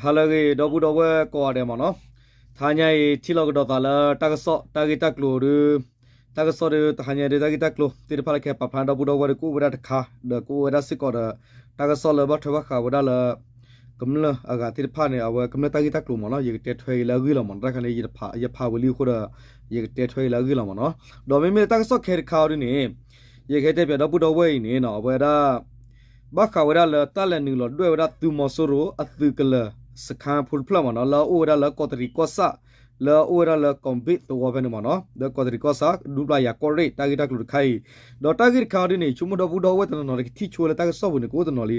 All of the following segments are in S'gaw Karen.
ဟါလၢအဂ့ၤ ဒီပုၢ်ဒီဝဲၢ်ကိးဂၤဒဲးမ့ၢ်နီၤ, တဟါညါအံၤ ထံၣ်လိာ်ကဒီးသးလၢတၢ်ကစီၣ် တၢ်ဂ့ၢ်တၢ်ကျိၤဒီး တၢ်ကစီၣ်ဒီး တဟါညါဒီး တၢ်ဂ့ၢ်တၢ်ကျိၤသ့ၣ်တဖၣ်လၢကဟဲပာ်ဖျါဒီပုၢ်ဒီဝဲၢ်ဒီး ကအိၣ်ဝဲဒၣ်တခါ ဒီးကအိၣ်ဝဲဒၣ်စ့ၢ်ကီးဒီး တၢ်ကစီၣ်လၢဘၣ်ထွဲဘၣ်ဃးဝဲဒၣ်လၢ ကမျၢၢ်အဂၤသ့ၣ်တဖၣ်န့ၣ် အဝဲကမျၢၢ်တၢ်ဂ့ၢ်တၢ်ကျိၤမ့ၢ်နီၤ, ယကတဲထွဲအံၤလၢအဂ့ၢ်လီၤမ့ၢ်နီၤ, တၢ်ခါန့ၣ် ယဖးဝံၤလံအဃိဒီး ယကတဲထွဲအံၤလၢအဂ့ၢ်လီၤမ့ၢ်နီၤ, ဒီးမ့မ့ၢ်လၢတၢ်ကစီၣ်ခဲတခါအံၤဒ်န့ၣ် ယကဟဲတဲပၠးဒီပုၢ်ဒီဝဲၢ်အံၤန့ၣ်နီၤ, အဝဲဒၣ် ဘၣ်ဃးဝဲဒၣ်လၢတၢ်လဲၤနုာ်လီၤဒွဲၣ်ဝဲဒၣ်သုးမီၤစိရိၤအသုးကလၢၤစခါဖိတဖျၢၣ်မ့ၢ်နီၤ, လၢအအိၣ်ဝဲဒၣ်လၢကီးတရံးကီၢ်ဆၣ် လၢအအိၣ်ဝဲဒၣ်လၢကီၢ်ဘ့ၣ်သဝီဖဲန့ၣ်မ့ၢ်နီၤ, လၢကီးတရံးကီၢ်ဆၣ် ဒူပျၤယၤကီၢ်ရ့ၣ်တၢ်ဂ့ၢ်တၢ်ကျိၤတခါအံၤ, ဒီးတၢ်ဂ့ၢ်တခါအံၤဒ်န့ၣ် ဆိကမိၣ်ဒီပုၢ်ဒီဝဲၢ်တနီၤနီၤ ကထံၣ်ဆိလၢတၢ်ကစီၣ်ပူၤန့ၣ် ကအိၣ်တနီၤလံ,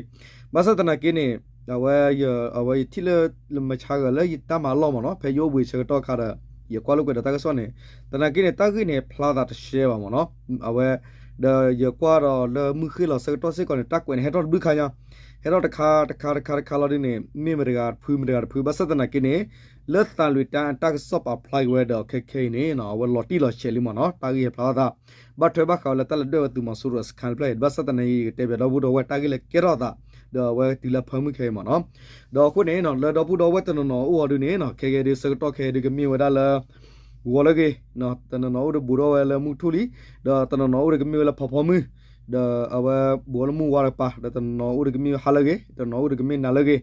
ဘၣ်ဆၣ်သနာ်က့န့ၣ် အဝဲ အဝဲယထံၣ်လၢ မဆါဂၤလၢယတၢ်မၤအလီၢ်မ့ၢ်နီၤ, ဖဲယအိၣ်ဘှံးဆၢကတီၢ်အခါဒီး ယကွၢ်လိာ်ကွဲဒီးတၢ်ကစီၣ်န့ၣ်, သနာ်က့န့ၣ် တၢ်ဂ့ၢ်န့ၣ် ဖျါသးတရှဲဘၣ်မ့ၢ်နီၤ, အဝဲ ဒီးယကွၢ်ဒီးလၢမုၢ်ဃ့ၢ်လီၤဆၢကတီၢ်စ့ၢ်ကီးန့ၣ် တၢ်ကွဲးန့ၣ် ဟဲထီၣ်တဘျုးခါညါ, ဟဲထီၣ်တခါတခါတခါတခါလီၤဒ်န့ၣ် မ့ၢ်မတဂၤတဖု မတဂၤတဖု ဘၣ်ဆၣ်သနာ်က့န့ၣ် လၢသံလွင်တိုင်းအတၢ်ကစီၣ်ပာ်ဖျါက့ၤဝဲဒီးခဲခဲအံၤန့ၣ် အဝဲလီၤတံၢ်လီၤဆဲးလံမ့ၢ်နီၤ, တၢ်ဂ့ၢ်ဟဲဖျါထီၣ်သး ဘၣ်ထွဲဘၣ်ဃးဝဲလၢတၢ်လဲၤဒွဲၣ်ဝဲသုးမီၤစိရိၤအစခါတဖျၢၣ်အံၤ, ဘၣ်ဆၣ်သနာ်က့ ယကတဲပၠးဒီပုၢ်ဒီဝဲၢ်တၢ်ဂ့ၢ်လၢကဲထီၣ်သး ဒီးအဝဲတုၤလၢအဖၢမုၢ်ခဲအံၤမ့ၢ်နီၤ, ဒီးအဃိန့ၣ် လၢဒီပုၢ်ဒီဝဲၢ်တနီၤနီၤအအိၣ်အီၤဒ်န့ၣ် ခဲကဲဒ်ဆၢကတီၢ်ခဲအံၤဒ်ကမ့ၢ်ဝဲဒၣ်လၢ ဂီၤလၢဂ့ၤ, တနီၤနီၤအိၣ်ဒီးဘူးထီၣ်ဝဲလၢမုၢ်ထူၣ်လံ, ဒီးတနီၤနီၤအိၣ်ဒီးကမ့ၢ်ဝဲလၢဖးဖီမုၢ်, ဒီးအဝဲဘူးထီၣ်လၢမုၢ်ဝါတကပၤ, ဒီးတနီၤနီၤအိၣ်ဒီးကမ့ၢ်ဝဲဟါလၢဂ့ၤ, တနီၤနီၤအိၣ်ဒီးကမ့ၢ်နၤလၢဂ့ၤ,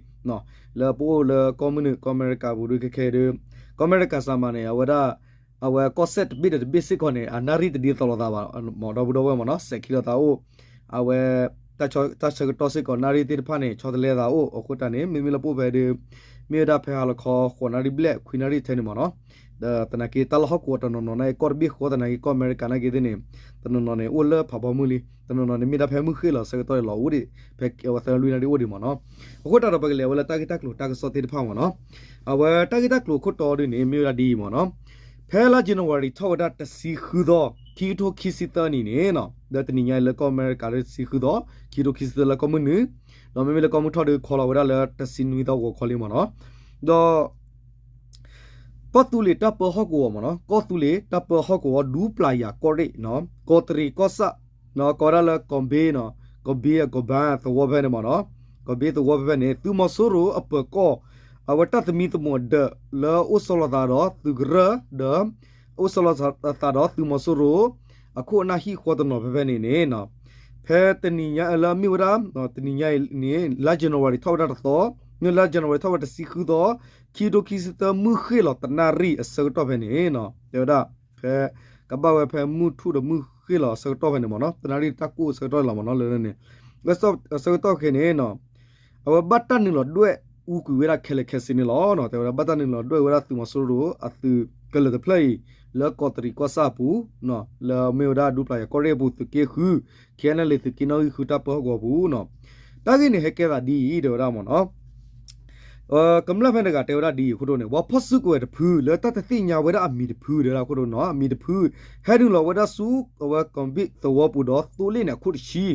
လၢပအိၣ်လၢကီၢ်မုၢ်နုာ် ကီၢ်အမဲရကၤပူၤဒ်ခဲခဲဒ်, ကီၢ်အမဲရကၤစၢ်မးန့ၣ် အဝဲဒၣ် အဝဲကီၢ်စဲၣ်တဘ့ၣ်ဒီးတဘ့ၣ်စ့ၢ်ကီးန့ၣ် အနၣ်ရံၣ်တဒ်သိးလိာ်သးဘၣ်, မ့ၢ်ဒီပုၢ်ဒီဝဲၢ်မ့ၢ်နီၤ, စဲးခံလိာ်သးအိၣ်, အဝဲ တၢ်ဆၢကတီၢ်စ့ၢ်ကီး နၣ်ရံၣ်သ့ၣ်တဖၣ်န့ၣ် ဆီတလဲသးအိၣ်, အဃိတၢ်န့ၣ် မ့မ့ၢ်လၢပအိၣ်ဖဲဒ် မ့ၢ်ဝဲဒၣ်ဖဲဟါလီၤခီ ဃိးနၣ်ရံၣ်ဘျဲၣ် ခွံနၣ်ရံၣ်ထဲန့ၣ်မ့ၢ်နီၤ, ဒီးသနာ်က့တၢ်လီၢ်ဟီၣ်ကဝီၤတနီၤနီၤန့ၣ် ကီၢ်တဘ့ၣ်ဃီသနာ်က့ ကီၢ်အမဲရကၤနာ်က့သ့ၣ်န့ၣ် တနီၤနီၤန့ၣ် အိၣ်လၢဖးဖီမုၢ်လံ, တနီၤနီၤန့ၣ် မ့ၢ်ဒၣ်ဖဲမုၢ်ဃ့ၢ်လီၤဆၢကတီၢ်န့ၣ်လီၤအိၣ်ဒံး, ဖဲအဝဲသၢနွံနၣ်ရံၣ်အိၣ်ဒံးမ့ၢ်နီၤ, အဃိတၢ်ဒီးပကလဲၤဝဲလၢတၢ်ဂ့ၢ်တၢ်ကျိၤတၢ်ကစီၣ်သ့ၣ်တဖၣ်မ့ၢ်နီၤ, အဝဲတၢ်ဂ့ၢ်တၢ်ကျိၤခိၣ်တီဒ်န့ၣ် မ့ၢ်ဝဲဒၣ်ဒ်အံၤမ့ၢ်နီၤ, ဖဲလါ January ထီၣ်ဝဲဒၣ်တဆံဃုသီ ခံကထိခံဆံသၢနံၣ်န့ၣ်နီၤ, ဒီးတနံၤညါအံၤလၢကီၢ်အမဲရကၤလၢတဆံဃုသီ ခံကထိခံဆံသၢလၢကီၢ်မုၢ်နုာ်, ဒီးမ့မ့ၢ်လၢကီၢ်မုၢ်ထီၣ်ဒီးခီလီၤဝဲဒၣ်လၢတဆံနွံသီဂီၤခီလံမ့ၢ်နီၤ, ဒီး ကီၢ်သူလ့ၤတၢ်ပၢဟီၣ်ကဝီၤမ့ၢ်နီၤ, ကီၢ်သူလ့ၤတၢ်ပၢဟီၣ်ကဝီၤ ဒူပျၤယၤကီၢ်ရ့ၣ်နီၤ, ကီးတရံးကီၢ်ဆၣ်, ကီးဝဲဒၣ်လၢကီးဘ့နီၤ, ကီးဘ့အကီးဘါသဝီဖဲန့ၣ်မ့ၢ်နီၤ, ကီးဘ့သဝီဖဲဖဲန့ၣ် သုးမီၤစိရိၤအပၢၤကီၢ် အဝဲတၢ်သမံသမိးဒၢးလၢအိၣ်ဆီလီၤသးဒီးသုးကရၢၢ်ဒီး အိၣ်ဆီလီၤသးဒီးသုးမီၤစိရိၤ အခိၣ်အနၢ်ဟံၣ်ဃီတနီၤဖဲဖဲန့ၣ်န့ၣ် ဖဲတနံၤညါလၢအမ့ၢ်ဝဲဒၣ် တနံၤညါအံၤန့ၣ် လါ January ထီၣ်ဝဲဒၣ်တသီ, မ့ၢ်လါ January ထီၣ်ဝဲတဆံဃုသီ, ခံကထိခံဆံသၢ မုၢ်ဃ့ၢ်လီၤတနၣ်ရံၣ်အဆၢကတီၢ်ဖဲန့ၣ် တဲဝဲဒၣ် ဖဲ ကဘၣ်ဝဲဖဲမုၢ်ထူၣ်ဒီးမုၢ်ဃ့ၢ်လီၤအဆၢကတီၢ်ဖဲန့ၣ်မ့ၢ်နီၤ, တနၣ်ရံၣ်တၢ်ကိၢ်အဆၢကတီၢ်န့ၣ်လီၤမ့ၢ်နီၤ, လၢန့ၣ် အဆၢကတီၢ်ခဲန့ၣ် အဝဲဘၣ်တၢ်နုာ်လီၤဒွဲၣ်အူကွံာ်ဝဲဒၣ်ခဲလၢာ်ခဲဆ့န့ၣ်လီၤ. တဲဝဲဒၣ်ဘၣ်တၢ်နုာ်လီၤဒွဲၣ်ဝဲဒၣ်သုးမီၤစိရိၤအသုးကလၢၤတဖျၢၣ်အံၤ လၢကီးတရံးကီၢ်ဆၣ်အပူၤ လၢအမ့ၢ်ဝဲဒၣ်ဒူပျၤယၤကီၢ်ရ့ၣ်အပူၤ သုးက့ဃု ခဲအံၤန့ၣ်လံ သုးက့နီၣ်ဂံၢ်ဃုတၢ်ပၢဟီၣ်ကဝီၤပူၤနီၤ. တၢ်ဂ့ၢ်န့ၣ်ဟဲကဲသးဒ်အံၤ တဲဝဲဒၣ်မ့ၢ်နီၤ. ကမျၢၢ်ဖဲန့ၣ်တဂၤတဲဝဲဒၣ်ဒ်အံၤအခိၣ်တီန့ၣ် ပှၤဖီၣ်စုကဝဲၤတဖု လၢတၢ်တသ့ၣ်ညါဝဲဒၣ်အမံၤတဖု တဲဝဲဒၣ်အခိၣ်တီနီၤ အမံၤတဖု ဟဲနုာ်လီၤဝဲဒၣ်ဆူ အဝဲကီၢ်ဘ့ၣ်သဝီပူၤဒီးသိလ့ၣ်န့ၣ်အခိၣ်တဆံ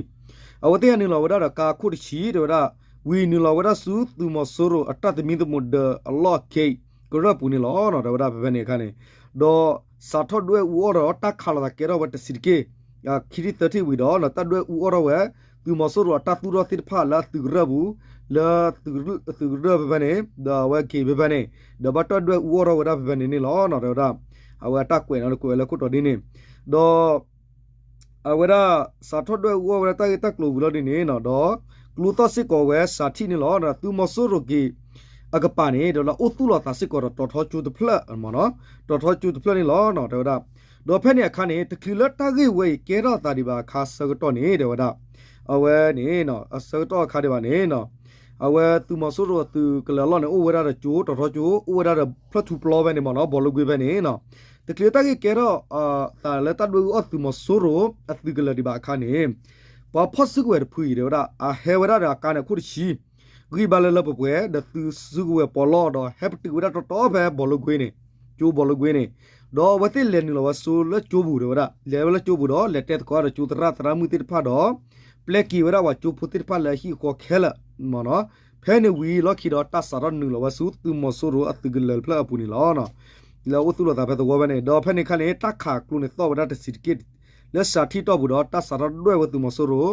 အဝဲသ့ၣ်ဟဲနုာ်လီၤဝဲဒၣ်ဒီးကါအခိၣ်တဆံ တဲဝဲဒၣ် ဝံၤနုာ်လီၤဝဲဒၣ်ဆူသုးမီၤစိရိၤအတၢ်သမံသမိးဒၢးအလီၢ်ခံ ကရၢၢ်ပူၤန့ၣ်လီၤ. တဲဝဲဒၣ်ဖဲဖဲန့ၣ်အခါန့ၣ် ဒီးစးထီၣ်ဒွဲၣ်အူအီၣ်ဒီးတၢ်ခးလိာ်သးကဲထီၣ်ဝဲတဆံးတက့ၢ် ခံထံၣ်သၢထံၣ်ဝံၤဒီး တၢ်ဒွဲၣ်အူအီၣ်ထီၣ်ဝဲ သုးမီၤစိရိၤအတၢ်သူၣ်ထီၣ်သ့ၣ်တဖၣ်လၢအသုးကရၢၢ်ပူၤ လၢသုးကရၢၢ်ဖဲဖဲန့ၣ် ဒီးအဝဲက့ၤဖဲဖဲန့ၣ် ဒီးဘၣ်တၢ်ဒွဲၣ်အူအီၣ်ထီၣ်ဝဲဒၣ်ဖဲဖဲန့ၣ်န့ၣ်လီၤ. တဲဝဲဒၣ် အဝဲအတၢ်ကွဲးန့ၣ် ကွဲးဝဲလၢခိၣ်တီဒ်န့ၣ် ဒီး အဝဲဒၣ် စးထီၣ်ဒွဲၣ်အူအီၣ်ဝဲဒၣ်တၢ်ဂ့ၢ်တၢ်ကျိၤဝံၤလီၤဒ်န့ၣ်နီၤ ဒီး ကျိသီၣ်စ့ၢ်ကီးဝဲစးထံၣ်န့ၣ်လီၤ. သုးမီၤစိရိၤက့ၤ အကပၤန့ၣ် ဒီးလၢအိၣ်သူၣ်လီၤသးစ့ၢ်ကီးဒီးတီၤထီကၠိတဖျၢၣ်မ့ၢ်နီၤ တီၤထီကၠိတဖျၢၣ်န့ၣ်လီၤ. တဲဝဲဒၣ် ဒီးဖဲန့ၣ်အခါန့ၣ် တချုးလၢတၢ်ဂ့ၢ်ဝဲအံၤကဲထီၣ်သးဒံးဘၣ်အခါဆၢကတီၢ်န့ၣ် တဲဝဲဒၣ် အဝဲန့ၣ် အဆၢကတီၢ်အခါဒံးဘၣ်န့ၣ် အဝဲသုးမီၤစိရိၤအသုးကလၢၤအလီၢ်န့ၣ် အိၣ်ဝဲဒၣ်ဒီးကၠိ တီၤထီကၠိ အိၣ်ဝဲဒၣ်ဒီးဖျၢၣ်ထူပျီဖဲန့ၣ်မ့ၢ်နီၤ ဘီလိကွ့ဖဲန့ၣ်နီၤ တချုးတၢ်ဂ့ၢ်ကဲထီၣ်သးလၢတၢ်ဒွဲၣ်အူအီၣ်သုးမီၤစိရိၤအသုးကလၢၤဒံးဘၣ်အခါန့ၣ် ပှၤဖီၣ်စုကဝဲၤတဖုအံၤ တဲဝဲဒၣ် အဟဲဝဲဒၣ်ဒီးအကါန့ၣ်အခိၣ်တဆံ ဂံၢ်ဘါလၢလၢပှဲၤပှဲၤ ဒီးသုးစုကဝဲၤပီးလီၢ်ဒီးဟဲပတုာ်ဝဲဒၣ်တီတီဖဲဘီလိကွ့န့ၣ် ကၠိဘီလိကွ့န့ၣ် ဒီးအဝဲသ့ၣ်လဲၤနုာ်လီၤဝဲဆူလၢကၠိပူၤတဲဝဲဒၣ် လဲၤဝဲလၢကၠိပူၤဒီး လဲၤတဲသကိးဒီးကၠိသရၣ်သရၣ်မုၣ်သ့ၣ်တဖၣ်ဒီး ပျဲက့ၤဝဲဒၣ်ပှၤကၠိဖိသ့ၣ်တဖၣ်လၢအဟံၣ်အဃီခဲလၢာ်မ့ၢ်နီၤ. ဖဲန့ၣ်ဝံၤလီၢ်ခံဒီးတၢ်စးထီၣ်နုာ်လီၤဝဲဆူသုးမီၤစိရိၤအသုးကလၢၤတဖျၢၣ်အပူၤန့ၣ်လီၤ. လၢအိၣ်သူၣ်လီၤသးဖဲသဝီဖဲန့ၣ် ဒီးဖဲန့ၣ်အခါန့ၣ် တၢ်ခးကျိန့ၣ်သီၣ်ဝဲဒၣ်တဆံးတက့ၢ် လၢစးထံၣ်တီၢ်ပူၤဒီး တၢ်စးထီၣ်ဒွဲၣ်ဝဲသုးမီၤစိရိၤ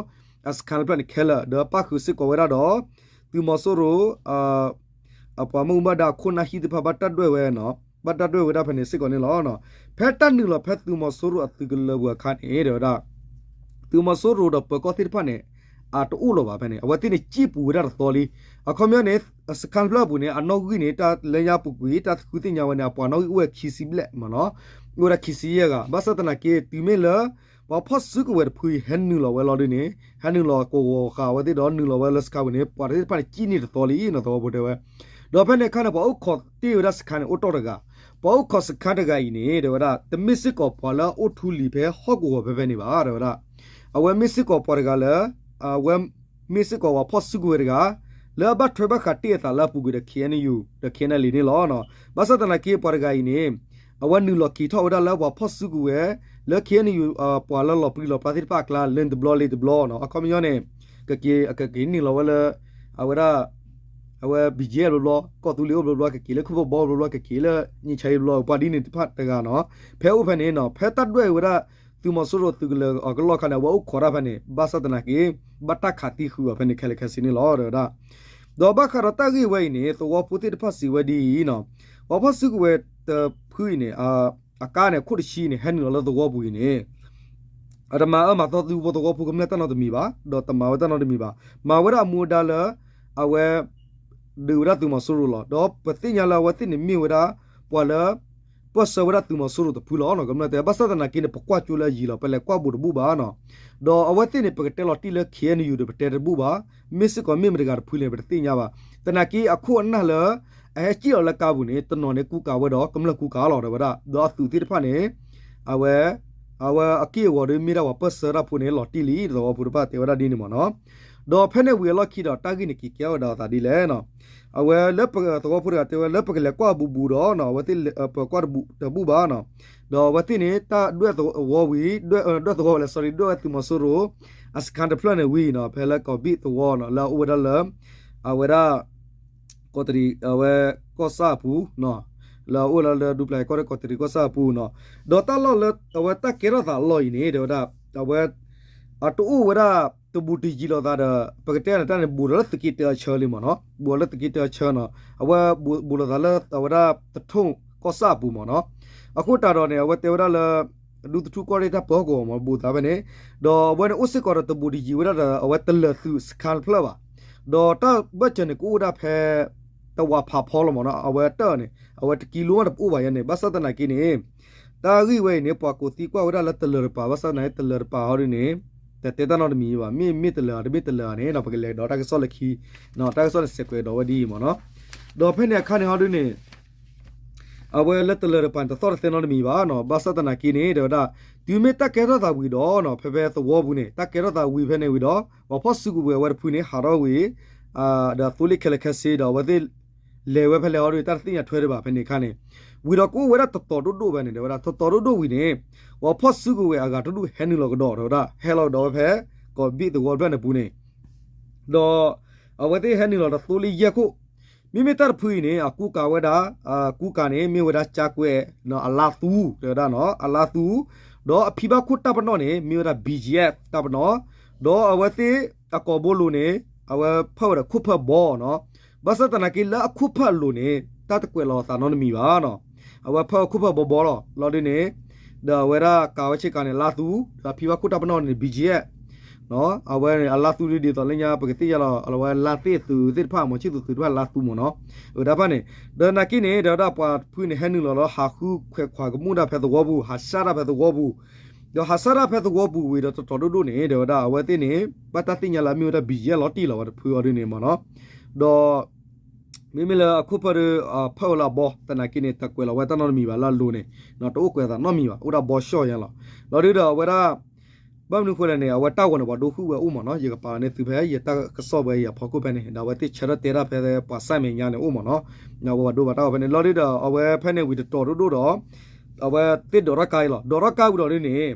အစခါတဖျၢၣ်န့ၣ်ခဲလၢာ် ဒီးပၣ်ဃုာ်စ့ၢ်ကီးဝဲဒၣ်ဒီး သုးမီၤစိရိၤ အပှၤမ့ၣ်အူဘၣ်ဒါအခိၣ်နၢ်ဟံၣ်သ့ၣ်တဖၣ် ဘၣ်တၢ်ဒွဲၣ်ဝဲ ဘၣ်တၢ်ဒွဲၣ်ဝဲဒၣ်ဖဲန့ၣ်စ့ၢ်ကီးန့ၣ်လီၤ. ဖဲတၢ်နုာ်လီၤဖဲသုးမီၤစိရိၤအသုးကလၢၤပူၤအခါန့ၣ် တဲဝဲဒၣ် သုးမီၤစိရိၤဒီးပၢၤကီၢ်သ့ၣ်တဖၣ်န့ၣ် အတအိၣ်လီၤဘၣ်ဖဲန့ၣ် အဝဲသ့ၣ်န့ၣ် ကံၣ်ပူၤဝဲဒၣ်တသီလံ. အခီပညီန့ၣ် စခါတဖျၢၣ်အပူၤန့ၣ် အနီၣ်ဂံၢ်န့ၣ် တၢ်လၢညါပူၤကွံာ် တၢ်သဃုသ့ၣ်ညါဝဲန့ၣ် အပှၤနီၣ်ဂံၢ်အိၣ်ဝဲခံဆံဘျဲၣ်မ့ၢ်နီၤ, အိၣ်ဝဲဒၣ်ခံဆံယဲၢ်ဂၤ. ဘၣ်ဆၣ်သနာ်က့ တုၤမ့ၢ်လၢ ပှၤဖီၣ်စုကဝဲၤတဖုအံၤ ဟဲနုာ်လီၤဝဲလီၤဒုန့ၣ် ဟဲနုာ်လီၤကဝီၤဃာ်အဝဲသ့ၣ်ဒီးနုာ်လီၤဝဲလၢစခါပူၤန့ၣ် ပှၤသ့ၣ်တဖၣ်န့ၣ် ကံၣ်န့ၢ်တသီလံနီၤ သဝီဖိတဲဝဲ. ဒီးဖဲန့ၣ်အခါန့ၣ် ပှၤအိၣ်ခိးတ့ၢ်ဝဲဒၣ်စခါန့ၣ် အိၣ်တီၢ်တဂၤ, ပှၤအိၣ်ခိးစခါတဂၤအံၤန့ၣ် တဲဝဲဒၣ် တမ့ၢ်စ့ၢ်ကီးပှၤလၢအအိၣ်ထူလံၤဖဲဟီၣ်ကဝီၤဖဲဖဲန့ၣ်ဘၣ် တဲဝဲဒၣ်. အဝဲမ့ၢ်စ့ၢ်ကီးပှၤတဂၤလၢ အဝဲမ့ၢ်စ့ၢ်ကီးပှၤဖီၣ်စုကဝဲၤတဂၤ လၢအဘၣ်ထွဲဘၣ်ဃးတ့ၢ်အသးလၢအပူၤကွံာ်ဒီး ခ့ၣ်အဲၣ်ယူၣ် ဒီး ခ့ၣ်အဲၣ်ယူၣ်န့ၣ်လီၤ. ဘၣ်ဆၣ်သနာ်က့ပှၤတဂၤအံၤန့ၣ် အဝဲနုာ်လီၤက့ၤထီၣ်ဝဲဒၣ်လၢပှၤဖီၣ်စုကဝဲၤ လၢ ခ့ၣ်အဲၣ်ယူၣ် ပှၤလၢလီၤပြံလီၤပြါသ့ၣ်တဖၣ်အကျါ လၢတဘျီလၢတဘျီနီၤ. အခီပညီန့ၣ် ကက့ၤ ကက့ၤနုာ်လီၤဝဲလၢ အဝဲဒၣ် အဝဲ ဘံၣ်ကၠံၣ် ဘျီဘျီ ကီၢ်သူလ့ၤအိၣ်ဘျီဘျီ ကက့ၤလၢခိၣ်ဖီဘီဘျီဘျီ ကက့ၤလၢ နံၣ်ဆါအံၤဘျီ ပှၤဒ်န့ၣ်တဖၣ်တဂၤနီၤ. ဖဲအိၣ်ဖဲန့ၣ်နီၤ ဖဲတၢ်ဒွဲၣ်ဝဲဒၣ် သုးမီၤစိရိၤသုးကလၢၤအကလီၢ်အခါန့ၣ် အဝဲအိၣ်ခိးတၢ်ဖဲန့ၣ် ဘၣ်ဆၣ်သနာ်က့ ဘၣ်တၢ်ခးသံဃုာ်အီၤဖဲန့ၣ်ခဲလၢာ်ခဲဆ့န့ၣ်လီၤ တဲဝဲဒၣ်. ဒီးဘၣ်ဃးဒီးတၢ်ဂ့ၢ်ဝဲအံၤန့ၣ် သဝီဖိသ့ၣ်တဖၣ်စံးဝဲဒ်အံၤနီၤ, ပှၤဖီၣ်စုကဝဲၤတဖုအံၤန့ၣ် အကါန့ၣ် အခိၣ်တဆံန့ၣ် ဟဲနုာ်လီၤလၢသဝီပူၤအံၤန့ၣ် အတမၤအၢမၤသီသုးဖိသဝီဖိကမျၢၢ်တၢ်နီတမံၤဘၣ်, ဒီးတမၤဝဲတၢ်နီတမံၤဘၣ်. မၤဝဲဒၣ်အမူအဒါလၢ အဝဲ ဒုးဝဲဒၣ်သုးမီၤစိရိၤလီၤ. ဒီးပသ့ၣ်ညါလၢအဝဲသ့ၣ်န့ၣ်မ့ၢ်ဝဲဒၣ် ပှၤလၢ ပၢၢ်ဆၢဝဲဒၣ်သုးမီၤစိရိၤတဖုလီၤ. ကမျၢၢ်တဲ ဘၣ်ဆၣ်သနာ်က့န့ၣ် ပကွၢ်ကၠိလၢအယံၤလီၤ ပလဲၤကွၢ်ဘူးတဘူးဘၣ်နီၤ. ဒီးအဝဲသ့ၣ်န့ၣ် ပကတဲလီၤတံၢ်လၢ ခ့ၣ်အဲၣ်ယူၣ် ဒီးပတဲတဘူးဘၣ်, မ့ၢ်စ့ၢ်ကီးမ့ၢ်မတဂၤတဖုန့ၣ် ပတသ့ၣ်ညါဘၣ်. သနာ်က့အခိၣ်အနၢ်လၢ အဟဲစံၣ်လီၤလၢကါပူၤန့ၣ် တနီၤန့ၣ်ကူကၤဝဲဒီးကမျၢၢ်ကူကၤလီၤ တဲဝဲဒၣ်. ဒီးအသုးသ့ၣ်တဖၣ်န့ၣ် အဝဲ အဝဲအက့ၢ်အဂီၤဒီးမ့ၢ်ဒၣ်ပှၤပၢၢ်ဆၢတၢ်ဖိန့ၣ် လီၤတံၢ်လံ သဝီဖိတဖၣ်တဲဝဲဒၣ်ဒ်န့ၣ်မ့ၢ်နီၤ. ဒီးဖဲန့ၣ်ဝံၤအလီၢ်ခံဒီး တၢ်ဂ့ၢ်န့ၣ်က့ၤကဲထီၣ်ဝဲဒီးအသးဒ်လဲၣ်နီၤ. အဝဲလၢပသဝီဖိတဂၤတဲဝဲလၢပကလဲၤကွၢ်ဘူးဘူးဒီးနီၤ အဝဲသ့ၣ်ပကွၢ်တဘူးဘၣ်နီၤ. ဒီးအဝဲသ့ၣ်န့ၣ် တၢ်ဒွဲၣ်သဝီဝံၤ ဒွဲၣ်သဝီဝဲလဲၣ် sorry ဒွဲၣ်ဝဲသုးမီၤစိရိၤ အစခါတဖျၢၣ်န့ၣ်ဝံၤနီၤ ဖဲလၢကီၢ်ဘံၣ်သဝီနီၤ လၢအအိၣ်ဝဲဒၣ်လၢ အဝဲဒၣ် ကီးတရံး အဝဲကီၢ်ဆၣ်အပူၤ လၢအအိၣ်လၢလၢဒူပျၤကီၢ်ရ့ၣ်ကီးတရံးကီၢ်ဆၣ်အပူၤနီၤ. ဒီးတၢ်လီၢ်လၢအဝဲတၢ်ကဲထီၣ်သးအလီၢ်အံၤန့ၣ် တဲဝဲဒၣ် အဝဲ အတအိၣ်ဝဲဒၣ်တဘူးတယံၤလိာ်သးဒီး ပကတဲန့ၣ်တၢ်န့ၣ် ဘူးဒီးလၢသုးက့တၢအဆၢလံမ့ၢ်နီၤ. ဘူးဒီးလၢသုးက့တၢအဆၢနီၤ အဝဲဘူးလိာ်သးလၢအဝဲဒၣ်သထူၣ်ကီၢ်ဆၣ်အပူၤမ့ၢ်နီၤ. အဃိတၢ်ဒီးန့ၣ် အဝဲတဲဝဲဒၣ်လၢ ဒူသထူၣ်ကီၢ်ရ့ၣ်တၢ်ပၢဟီၣ်ကဝီၤမ့ၢ် ဘူးသးဖဲန့ၣ် ဒီးအဝဲန့ၣ်အိၣ်စ့ၢ်ကီးဒီးတဘူးတယံၤဝဲဒၣ်ဒီး အဝဲတလၢာ်သုးစခါတဖျၢၣ်ဘၣ်. ဒီးတၢ်ဘၢၣ်စၢၤန့ၣ် ကအိၣ်ဝဲဒၣ်ဖဲ တဝးဖးဖီလီၤမ့ၢ်နီၤ. အဝဲတၢ်န့ၣ် အဝဲတကံလိမးတပအိၣ်ဘၣ်ယဲန့ၣ် ဘၣ်ဆၣ်သနာ်က့န့ၣ် တၢ်ဂ့ၢ်ဝဲအံၤန့ၣ် ပှၤကိးသံကွၢ်ဝဲဒၣ်လၢတလၢာ်တပၤ ဘၣ်ဆၣ်သနာ်က့ တလၢာ်တပၤဟီဒ်န့ၣ် တတဲတၢ်နီတမံၤဘၣ် မ့ၢ်မ့ၢ်တလၢာ်ဧါ တမ့ၢ်တလၢာ်ဧါန့ၣ် ပကလဲၤဒီးတၢ်ကစီၣ်လၢခံ တၢ်ကစီၣ်န့ၣ်စဲးကွဲးဒီးဝဲဒ်အံၤမ့ၢ်နီၤ. ဒီးဖဲန့ၣ်အခါန့ၣ်ဟီဒ်န့ၣ် အဝဲလၢတလၢာ်တပၤန့ၣ် တသီၣ်တသဲနီတမံၤဘၣ်နီၤ. ဘၣ်ဆၣ်သနာ်က့န့ၣ် တဲဝဲဒၣ် တုၤမ့ၢ်တၢ်ကဲထီၣ်သးဝံၤဒီးနီၤ ဖဲဖဲသဝီပူၤန့ၣ် တၢ်ကဲထီၣ်သးဝံၤဖဲန့ၣ်ဝံၤဒီး ပှၤဖီၣ်စုကဝဲၤအဝဲတဖုန့ၣ် ဟးထီၣ်ဝံၤ ဒီးသိလ့ၣ်ခဲလၢာ်ခဲဆ့ဒီး အဝဲသ့ၣ်လဲၤဝဲဖဲလဲၣ်ဟီဒ် တၢ်တသ့ၣ်ညါထွဲဒံးဘၣ်ဖဲန့ၣ်အခါန့ၣ် ဝံၤဒီးကအိၣ်ဝဲဒၣ်တတီၤဒိၣ်ဒိၣ်ဖဲန့ၣ် တဲဝဲဒၣ် တတီၤဒိၣ်ဒိၣ်ဝံၤန့ၣ် ပှၤဖီၣ်စုကဝဲၤအဂၤတဒူၣ်ဟဲနုာ်လီၤကဒီး တဲဝဲဒၣ် ဟဲလီၤကဒီးဝဲဖဲ ကီၢ်ဘံၣ်သဝီဖျၢၣ်န့ၣ်ပူၤန့ၣ် ဒီး အဝဲသ့ၣ်ဟဲနုာ်လီၤတသိလ့ၣ်ယဲၢ်ခိၣ် မ့မ့ၢ်တၢ်တဖုအံၤန့ၣ် အကူကၤဝဲဒၣ် အကူကၤန့ၣ် မ့ၢ်ဝဲဒၣ်ကၠါကွဲး အလါသူ တဲဝဲဒၣ်နီၤ အလါသူ ဒီးအဖံဘၣ်ခိၣ်တၢ်ပနီၣ်န့ၣ် မ့ၢ်ဝဲဒၣ် ဘံၣ်ယဲၢ် တၢ်ပနီၣ် ဒီးအဝဲသ့ၣ်အကိာ်ဘိလိၤန့ၣ် အဝဲဖၢၣ်ဝဲဒီးခိၣ်ဖၢၣ်ဘီနီၤ ဘၣ်ဆၣ်သနာ်က့လၢအခိၣ်ဖၢၣ်အလိၤန့ၣ် တၢ်တကွဲးလီၤအသးနီတမံၤဘၣ်နီၤ အဝဲဖၢၣ်ဝဲခိၣ်ဖၢၣ်ဘီဘီလီၤ လီၤဒ်န့ၣ် ဒီးအဝဲဒၣ်ကၤဝဲဆ့ကၤန့ၣ် လါသူ ဒီးအဖံဘၣ်ခိၣ်တၢ်ပနီၣ်န့ၣ် ဘံၣ်ယဲၢ် အဝဲန့ၣ် အလါသူဒ်ဒ်သိးလၢညါ ပကသ့ၣ်ညါလီၤ အဝဲလါသ့ၣ်သုးသ့ၣ်တဖၣ် မီၤဆံၣ်သူးသုးတဖၣ်လါသူမ့ၢ်နီၤ အဝဲဒၣ်ဖၣ်န့ၣ် ဒီးနာ်က့န့ၣ် ဒီးဝဲဒၣ်ပှၤတဖုန့ၣ် ဟဲနုာ်လီၤလီၤ ဟးဃုခွဲးခွးကမူၣ်ဒၣ်ဖဲသဝီပူၤ ဟးဆှၣ်ဒၣ်ဖဲသဝီပူၤ ဒီးဟးဆှၣ်ဒၣ်ဖဲသဝီပူၤဝံၤဒီးတတီၤဒိၣ်ဒိၣ်န့ၣ် ဒီးဝဲဒၣ်အဝဲသ့ၣ်န့ၣ် ဘၣ်တၢ်သ့ၣ်ညါလၢအမ့ၢ်ဝဲဒၣ် ဘံၣ်ယဲၢ် လီၤတံၢ်လီၤဝဲတဖုအီၤဒ်န့ၣ်မ့ၢ်နီၤ ဒီး မ့မ့ၢ်လၢအခိၣ်ဖၢၣ်ဒီး ဖၢၣ်ဝဲလၢအဘီ သနာ်က့န့ၣ် တကွဲးလီၤဝဲတၢ်နီတမံၤဘၣ်လၢအလိၤန့ၣ် တအိၣ်ကွဲးအသးနီတမံၤဘၣ် အိၣ်ဒၣ်ဘီဆှီၣ်ယါလီၤ လီၤဒုဒီးအဝဲဒၣ် ဘၣ်မနုၤဃိလဲၣ်န့ၣ် အဝဲတၢ်ဂီၤန့ၣ် ပှၤဒိဃုာ်ဝဲအိၣ်မ့ၢ်နီၤ ယကပာ်န့ၢ်သုဖဲယတၢ်ကစီၣ်ဝဲအံၤအဖီခိၣ်ဖဲန့ၣ် ဒီးအဝဲသ့ၣ်ဆၢထၢၣ်တဲတၢ်ဖဲပှၤစၢ်မဲာ်ညါန့ၣ်အိၣ်မ့ၢ်နီၤ အဝဲပှၤဒိဘၣ်တၢ်ဂီၤဖဲန့ၣ် လီၤဒုဒီး အဝဲဖဲန့ၣ်ဝံၤတတီၤဒိၣ်ဒိၣ်ဒီး အဝဲသ့ၣ်ဒိးထီၣ်ကါအံၤလီၤ ဒိးထီၣ်ကါဝံၤဒီးဒ်န့ၣ်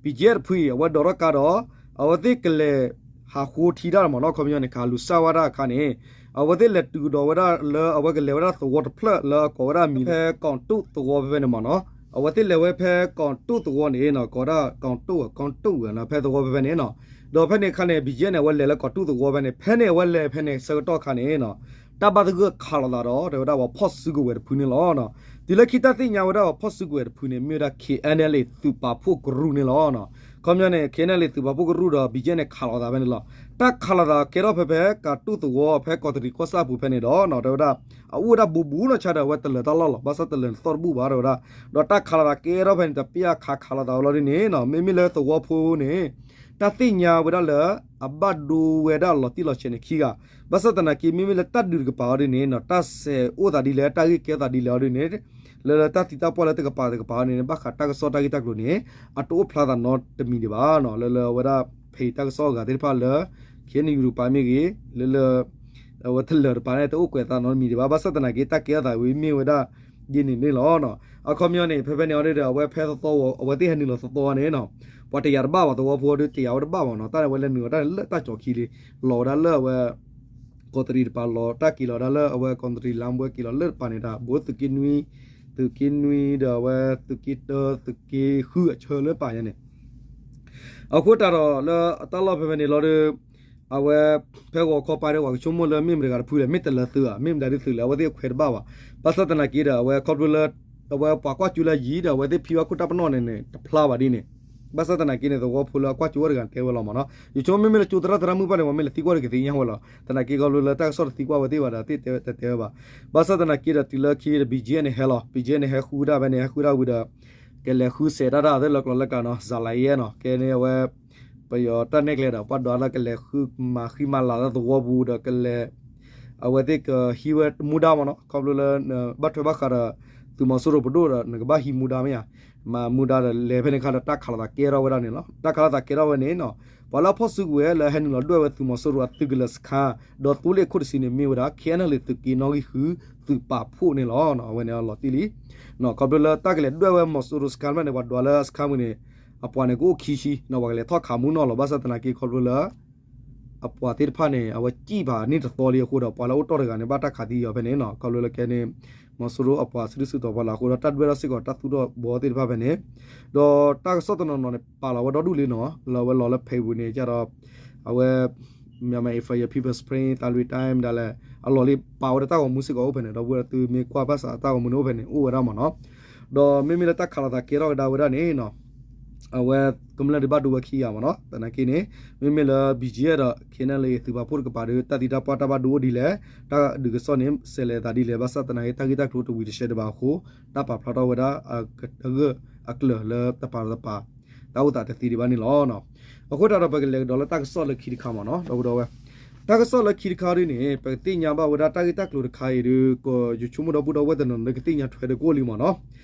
ဘံၣ်ယဲၢ် တဖုအံၤ အဝဲဒိးထီၣ်ကါဒီး အဝဲသ့ၣ်ကလဲၤဟးဃိထံတၢ်မ့ၢ်နီၤ ခီပညီန့ၣ် ကဟးလူၤစၢ်ဝဲဒၣ်အခါန့ၣ် အဝဲသ့ၣ်လဲၤတုၤကဒီးဝဲဒၣ်လၢအဝဲကလဲၤဝဲဒၣ်သဝီတဖျၢၣ်လၢအကိးဝဲဒၣ်မံၤဖဲကီၣ်တူၣ်သဝီဖဲဖဲန့ၣ်မ့ၢ်နီၤ အဝဲသ့ၣ်လဲၤဝဲဖဲကီၣ်တူၣ်သဝီန့ၣ်နီၤ ကိးဝဲဒၣ်ကီၣ်တူၣ် ကီၣ်တူၣ်ဝဲနီၤ ဖဲသဝီဖဲဖဲန့ၣ်နီၤ ဒီးဖဲန့ၣ်အခါန့ၣ် ဘံၣ်ယဲၢ်န့ၣ် အဝဲလဲၤလၢကီၣ်တူၣ်သဝီဖဲန့ၣ် ဖဲန့ၣ်အဝဲလဲၤဖဲန့ၣ်ဆၢကတီၢ်အခါန့ၣ်နီၤ တၢ်ဘၣ်သဂၢၢ်ခးလိာ်သးဒီး တဲဝဲဒၣ်ပှၤဖီၣ်စုကဝဲၤတဖုန့ၣ်လီၤ. တုၤလၢခံတၢ်သ့ၣ်ညါဝဲဒၣ်ပှၤဖီၣ်စုကဝဲၤတဖုန့ၣ် မ့ၢ်ဝဲဒၣ် KNLA သုးပာ်ဖှိၣ်ကရူၢ်န့ၣ်လီၤ. ခီပညီန့ၣ် KNLA သုးပာ်ဖှိၣ်ကရူၢ်ဒီး ဘံကဲန့ၣ် ခးလိာ်သးဖဲန့ၣ်လီၤ. တၢ်ခးလိာ်သးကဲထီၣ်ဖဲဖဲ ကးတူၢ်သဝီဖဲကီးတရံးကီၢ်ဆၣ်အပူၤဖဲန့ၣ်ဒီး တဲဝဲဒၣ် အအိၣ်ဝဲဒၣ်ဘူးဘူးနီၢ်ဆါဒီး အဝဲတလၢၤတၢ်လီၢ်လီၤ. ဘၣ်ဆၣ်တလၢၤသီၣ်တဘူၣ်ဘၣ် တဲဝဲဒၣ်, ဒီးတၢ်ခးလိာ်သးကဲထီၣ်ဖဲန့ၣ် တပျၢ်ခးခးလိာ်သးဝဲလီၤဒ်န့ၣ်နီၤ, မ့မ့ၢ်လၢသဝီဖိန့ၣ် တၢ်သ့ၣ်ညါဝဲဒၣ်လၢ အဘၣ်ဒိဝဲဒၣ်လီၤတံၢ်လီၤဆဲးန့ၣ်ခံဂၤ, ဘၣ်ဆၣ်သနာ်က့ မ့မ့ၢ်လၢတၢ်ဒုးတကပၤအီၤဒ်န့ၣ်နီၤ, တၢ်ဆဲးအိၣ်သးဒ်လဲၣ် တၢ်ဂ့ၢ်ကဲထီၣ်သးဒ်လဲၣ်အီၤဒ်န့ၣ် လၢလၢတၢ်သံတၢ်ပှၢ်လၢတကပၤတကပၤအီၤန့ၣ် ဘၣ်ဃးတၢ်ကစီၣ်တၢ်ဂ့ၢ်တၢ်ကျိၤန့ၣ် အတအိၣ်ဖျါသးနီတမံၤဒံးဘၣ်နီၤ, လၢလၢအဝဲဒၣ်ဖံးတၢ်ကစီၣ်အဂၤသ့ၣ်တဖၣ်လၢ KNU တကပၤမ့ၢ်ဂ့ၤ, လၢလၢ အဝဲတလၢၤတပၤန့ၣ် တအိၣ်ကွဲးသးနီတမံၤဒံးဘၣ်, ဘၣ်ဆၣ်သနာ်က့ တၢ်ကဲထီၣ်သးဝဲမ့ၢ်ဝဲဒၣ် ဒ်န့ၣ်န့ၣ်လီၤ. အခီပညီန့ၣ် ဖဲဖဲန့ၣ်အီၤဒီး အဝဲဖဲသီသီ အဝဲသ့ၣ်ဟဲနုာ်လီၤသီသီန့ၣ်နီၤ, ပှၤတယာ်တဘၣ်ဘၣ် သဝီဖိဒီးတယာ်ဝဲတဘၣ်ဘၣ်နီၤ, တၢ်န့ၣ်အဝဲလဲၤနုာ်အီၤတၢ်န့ၣ်လၢတၢ်ကၠီၤခံလံ, လီၤဝဲဒၣ်လၢအဝဲ ကီးတရံးတပၤလီၤ တၢ်က့ၤလီၤဝဲဒၣ်လၢအဝဲကီးတရံးလါမ့ၢ်ဝဲက့ၤလီၤလၢတပၤန့ၣ် တၢ်ဘူးသုးက့နွံ, သုးက့နွံဒီးအဝဲသုးက့တၢ သုးက့ဃုအဆၢလၢတပၤညါန့ၣ် အဃိတၢ်ဒီးလၢအတၢ်လီၢ်ဖဲဖဲန့ၣ်လီၤဒီး အဝဲ ဖဲဂီၤခီပၤဒီး ပှၤကဆိကမိၣ်လၢမ့ၢ်မတၤတဂၤတဖုလဲၣ်, မ့ၢ်တလၢၤသုဧါ, မ့ၢ်မတၤဒ်သုလဲၣ်, အဝဲသ့ၣ်အခွဲးတဘၣ်ဘၣ်. ဘၣ်ဆၣ်သနာ်က့ဒီး အဝဲခီဖျိလၢ အဝဲပှၤကွၢ်ကၠိလၢအယံၤဒီး အဝဲသ့ၣ်ဖံးဘၣ်ခိၣ်တၢ်ပနီၣ်န့ၣ်န့ၣ် တဖျါဘၣ်ဒ်န့ၣ်, ဘၣ်ဆၣ်သနာ်က့န့ၣ် သဝီဖိလၢအကွၢ်ကၠိဝဲတဂၤတဲဝဲလီၤမ့ၢ်နီၤ, ယဆိကမိၣ်မ့မ့ၢ်လၢကၠိသရၣ်သရၣ်မုၣ်ဘၣ်န့ၣ် ပှၤမ့ၢ်လဲၤသံကွၢ်ဒီးကသ့ၣ်ညါဝဲလီၤ, သနာ်က့ခီဖျိလၢတၢ်ကစီၣ်တသံကွၢ်ဝဲသ့ၣ်ဘၣ်ဒီး တတဲဝဲဘၣ်. ဘၣ်ဆၣ်သနာ်က့ဒီး တုၤလၢခံဒီး ဘံကဲန့ၣ်ဟဲလီၤ, ဘံကဲန့ၣ်ဟဲဃုဒၣ်ဖဲန့ၣ် ဟဲဃုဒၣ်ဝံၤဒီး ကလဲၤဃုစဲးတၢ်တၢ်သ့ၣ်လၢကျိၤလၢကျါနီၤ, စၤလၤယဲနီၤ, ကဲန့ၣ်အဝဲ ပယီၤတၢ်နဲၣ်ကျဲဒီး ပှၤဒွးလၢကလဲၤဃုမၤဃံမၤလၤလၢသဝီပူၤဒီးကလဲၤ အဝဲသ့ၣ်ကဟံးဝဲမူဒါမ့ၢ်နီၤ, ခီဖျိလၢ ဘၣ်ထွဲဘၣ်ဃးဒီး သုးမီၤစိရိၤပဒိၣ်ဒီး နကဘၣ်ဟံးမူဒါမ့ၢ်ဧါ, မၤမူဒါဒီးလဲၤဖဲန့ၣ်ခါဒီး တၢ်ခးလိာ်သးကဲထီၣ်ဝဲဒၣ်န့ၣ်လီၤ. တၢ်ခးလိာ်သးကဲထီၣ်ဝဲန့ၣ်နီၤ, ပှၤလၢအဖီၣ်စုကဝဲၤလၢဟဲနုာ်လီၤဒွဲၣ်ဝဲသုးမီၤစိရိၤအသုးကလၢၤစခန်း ဒီးသိလ့ၣ်ခိၣ်တဆံန့ၣ် မ့ၢ်ဝဲဒၣ် KNLA သုးက့နီၣ်ဂံၢ်ဃု သုးပာ်ဖှိၣ်န့ၣ်လီၤ. အဝဲန့ၣ်အလီၤတံၢ်လံ ခီဖျိလၢတၢ်ကလဲၤဒွဲၣ်ဝဲမီၤစိရိၤစခန်းဖဲန့ၣ် ပှၤဒွးလၢစခန်းပူၤန့ၣ် အပှၤန့ၣ်ကအိၣ်ခံဆံနီၤ, ပှၤကလဲၤထီၣ်ခးမူနီၢ်လီၤ. ဘၣ်ဆၣ်သနာ်က့ခီဖျိလၢ အပှၤသ့ၣ်တဖၣ်န့ၣ် အဝဲစံၣ်ဖးန့ၢ်တသီလံအဃိဒီး ပှၤလၢအိၣ်တီၢ်တဂၤန့ၣ် ဘၣ်တၢ်ခးသံအီၤဖဲန့ၣ်နီၤ, ခီဖျိလၢကဲန့ၣ် မီၤစိရိၤအပှၤစုဒုၣ်စုတီၤပှၤလၢအဃိဒီး တၢ်ဒွဲၣ်ထီၣ်စ့ၢ်ကီးတၢ်သူၣ်ထီၣ်ဘီသ့ၣ်တဖၣ်ဖဲန့ၣ် ဒီးတၢ်ကစီၣ်တနီၤနီၤန့ၣ် ပာ်လီၤဝဲဒီဒူၣ်လံနီၤ, လၢအဝဲလီၤလၢဖ့းပူၤန့ၣ် ကဒီး အဝဲ Myanmar Fire People Spring သးလွံၢ် time ဒၣ်လဲာ် အလီၢ်လံပာ်ဝဲဒီးတၢ်ဂီၤမူစ့ၢ်ကီးအိၣ်ဖဲန့ၣ်, ဒီပုၢ်ဝဲၢ်သုမ့ၢ်ကွၢ်ဘၣ်ဆၣ်တၢ်ဂီၤမူန့ၣ်အိၣ်ဖဲန့ၣ် အိၣ်ဝဲဒၣ်မ့ၢ်နီၤ, ဒီးမ့မ့ၢ်လၢတၢ်ခးလိာ်သးကဲထီၣ်ကဒါဝဲဒၣ်န့ၣ်နီၤ အဝဲကမျၢၢ်ဒုးဘၣ်ဒိဝဲခံဂၤမ့ၢ်နီၤ, သနာ်က့န့ၣ် မ့မ့ၢ်လၢ ဘံၣ်ကၠံၣ်အဲၣ် ဒီး KNLA သုးပာ်ဖှိၣ်တကပၤဒီး တၢ်သံတၢ်ပှၢ်တၢ်ဘၣ်ဒိအိၣ်ဒ်လဲၣ်, တၢ်ဒုးကစီၣ်န့ၣ် စဲးလဲၤသးဒ်လဲၣ်, ဘၣ်ဆၣ်သနာ်က့ တၢ်ဂ့ၢ်တၢ်ကျိၤတဝံၤတဆဲးဒံးဘၣ်အဃိ တၢ်ပာ်ဖျါထီၣ်ဝဲဒၣ် အဂၢၢ်အကျၢၤလၢတပၤတပၤ တၢ်အိၣ်သးတသ့ဒံးဘၣ်န့ၣ်လီၤ. အဃိတၢ်ဒီးပကလဲၤကဒီးလၢတၢ်ကစီၣ်လၢခံတခါမ့ၢ်နီၤ, ဒီပုၢ်ဝဲၢ် တၢ်ကစီၣ်လၢခံတခါဒ်န့ၣ် ပကသ့ၣ်ညါဘၣ်ဝဲဒၣ်တၢ်ဂ့ၢ်တၢ်ကျိၤတခါအံၤဒီး ကယဆိကမိၣ်ဒီပုၢ်ဒီဝဲၢ်တနီၤနီၤ ကသ့ၣ်ညါထွဲဒီးကအိၣ်လံမ့ၢ်နီၤ,